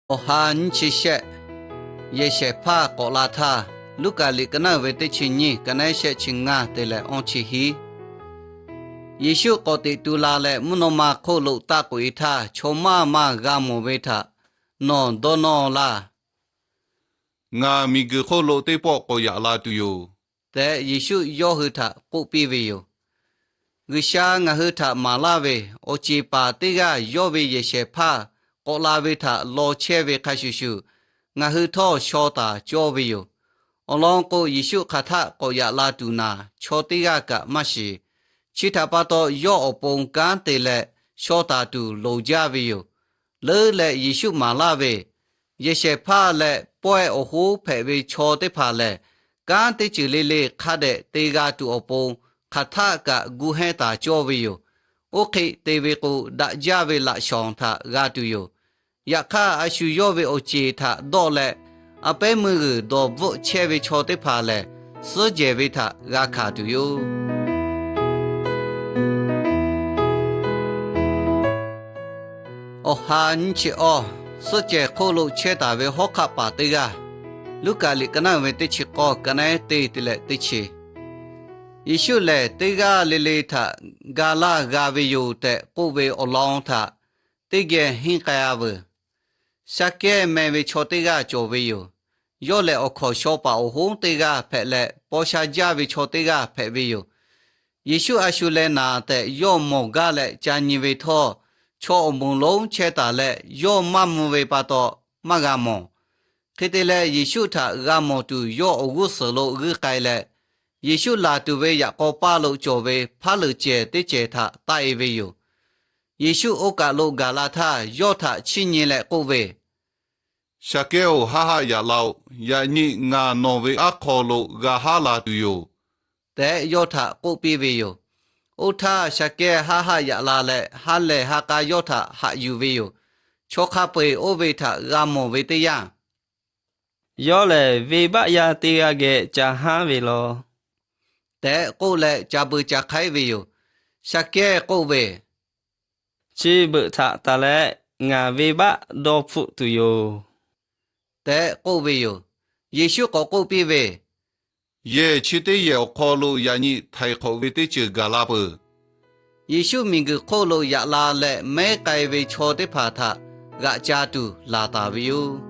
Awˬ ha nyiˇ chi shehˆ, yehˬ shehˍ hpaˇ k'awꞈ la htaˇ, Luˉkaꞈ liꞈ ka naˉ ve teˇ chi nyiˇ, ka naˉ shehˆ chi ngaˇ te leh awˇ chi hiˉ. Yeˍsuˆ k'awꞈ teꞈ tu la leh, mvuhˇ naw ma hk'oˆ lo taˇ k'oꞈ-e htaˇ, chaw maˇ maˇ g'a mawˬ ve htaꞈ nawˬ dawˇ nawˇ laˇ. Ngaˬ miˬguiˬ hk'oˆ lo teˇ pawˆ k'awꞈ yaꞈ la tuˬ yoˬ tehꞈ, Yeˍsuˆ yawˇ hui htaꞈ k'oˆ piˇ ve yoˬ. G'uiˬsha ngaˬ hui htaꞈ maˍ laˇ ve, awˬ ceˬ paˍ teˇ g'aˇ yawˇ ve yehˬ shehˍ hpaˇ k'awꞈ la ve htaꞈ law chehˇ ve hk'a shuˍ shuˍ, ngaˬ hui htawˇ shaw taˍ cawˇ ve yoˬ. Awˬ lawn k'o, Yeˍsuˆ hk'aˬ htaˆ k'awꞈ yaꞈ la tuˬ naˍ, chaw teˇ g'aˇ kaꞈ maˇ shiˍ. Chi htaꞈ pa taw, yawˇ awˬ pon kanˉ te leh shaw taˍ tuˬ loˍ jaˇ ve yoˬ. Leuˉ leh Yeˍsuˆ maˍ laˇ ve, yehˬ shehˍ hpaˇ leh pawehˇ awˬ hoˉ hpehꞈ ve chaw teˇ hpaˍ lehˬ, kanˉ teˇ ceuˬ le le hk'a dehꞈ te g'a tuˬ awˬ pon, hk'aˬ htaˆ kaꞈ gu hehnˇ taˍ cawˇ ve yoˬ. Oˇ hk'e te ve k'o, daꞈ jaˇ ve laꞈ shawnˍ htaꞈ g'a tuˬ yoˬ. Yaꞈ hk'aˇ, a shu yawˇ ve awˬ ceˬ htaꞈ dawˆ leh, a pehˉ meuˇ g'uiˬ dawˬ bvuhˆ chehˇ ve chaw teˇ hpaˍ lehˬ, suhˉ jehˬ ve htaꞈ g'a hkanˍ tuˬ yoˬ. Awˬ ha nyiˇ chi awˇ, suhˆ cehˬ hk'oˆ lo chehˇ taˍ ve hawˉ hk'aˆ paˍ teˇ g'aˇ. Luˉkaꞈ liꞈ ka naˉ ve teˇ chi k'awˇ, ka naˉ teˇ te leh teˇ chi. Yeˍsuˆ lehˬ, teˇ g'aˇ le le htaꞈ ga laˇ g'a ve yoˬ tehꞈ k'oˆ ve awˬ lawn htaꞈ teˇ geh henˇ k'ai-a veuˬ. Saˍkehˇ meh ve chaw teˇ g'aˇ cawˬ ve yoˬ. Yawˇ lehˬ, awˬ hkawnˍ shaw paˍ awˬ hoˉ teˇ g'aˇ hpehꞈ leh, paw sha jaˇ ve chaw teˇ g'aˇ hpehꞈ ve yoˬ. Yeˍsuˆ a shu leh naˍ tehꞈ yawˇ mawˬ gaˇ leh ca nyi ve htawˇ, chaw awˬ moˍ lonˉ chehˇ taˍ leh, yawˇ maˇ mvuh ve pa taw maˇ g'a mawˬ. Hk'e te leh, Yeˍsuˆ htaꞈ g'a mawˬ tuˬ yawˇ awˬ g'uˇ suhˍ lo g'uiˇ k'ai leh, Yeˍsuˆ laˬ tuˬ ve yaꞈ k'aw paˇ lo cawˬ ve hpaˉ leuˍ cehˬ teˇ cehˬ htaꞈ taˆ-e ve yoˬ. Yeˍsuˆ oˇ kaˬ lo gaˬ la htaˇ, yawˇ htaꞈ chiˇ nyi leh k'oˆ ve, Saˍkehˇ-oˬ, haˆ haˆ yaꞈ la-oꞈ. Yaꞈ nyi ngaˬ nawˬ ve aˉ hk'aw lo g'a haˉ la tuˬ yoˬ tehꞈ, yawˇ htaꞈ k'oˆ piˇ ve yoˬ. Oˇ htaˇ, Saˍkehˇ haˆ haˆ yaꞈ la leh, ha lehˬ ha k'a yawˇ htaꞈ haꞈ yuˬ ve yoˬ. Chaw hk'a peu-eˬ oˇ ve htaꞈ g'a mawˬ ve teˇ yanˇ, Yawˇ lehˬ, venˇbaˆ yaˇ teˇ g'aˇ geh ca haˉ ve law tehꞈ k'oˆ leh, ca beu ca hk'aiˉ ve yoˬ. Saˍkehˇ k'oˆ ve, Chi beuꞈ htaꞈ taˍ leh ngaˬ venˇbaˆ dawˇ hpfuhˆ tuˬ yoˬ tehꞈ k'oˆ ve yoˬ. Yeˍsuˆ k'awꞈ k'oˆ piˇ ve, Yehˬ chi teˇ yehˬ awˬ hk'aw lo yaꞈ nyi htaiˍ hk'awꞈ ve teˇ ceuˬ gaˬ la peuˬ. Yeˍsuˆ miˬguiˬ hk'oˆ lo yaꞈ la leh mehˉ k'ai ve chaw teˇ hpaˍ htaꞈ g'aꞈ ca tuˬ laˬ taˍ ve yoˬ.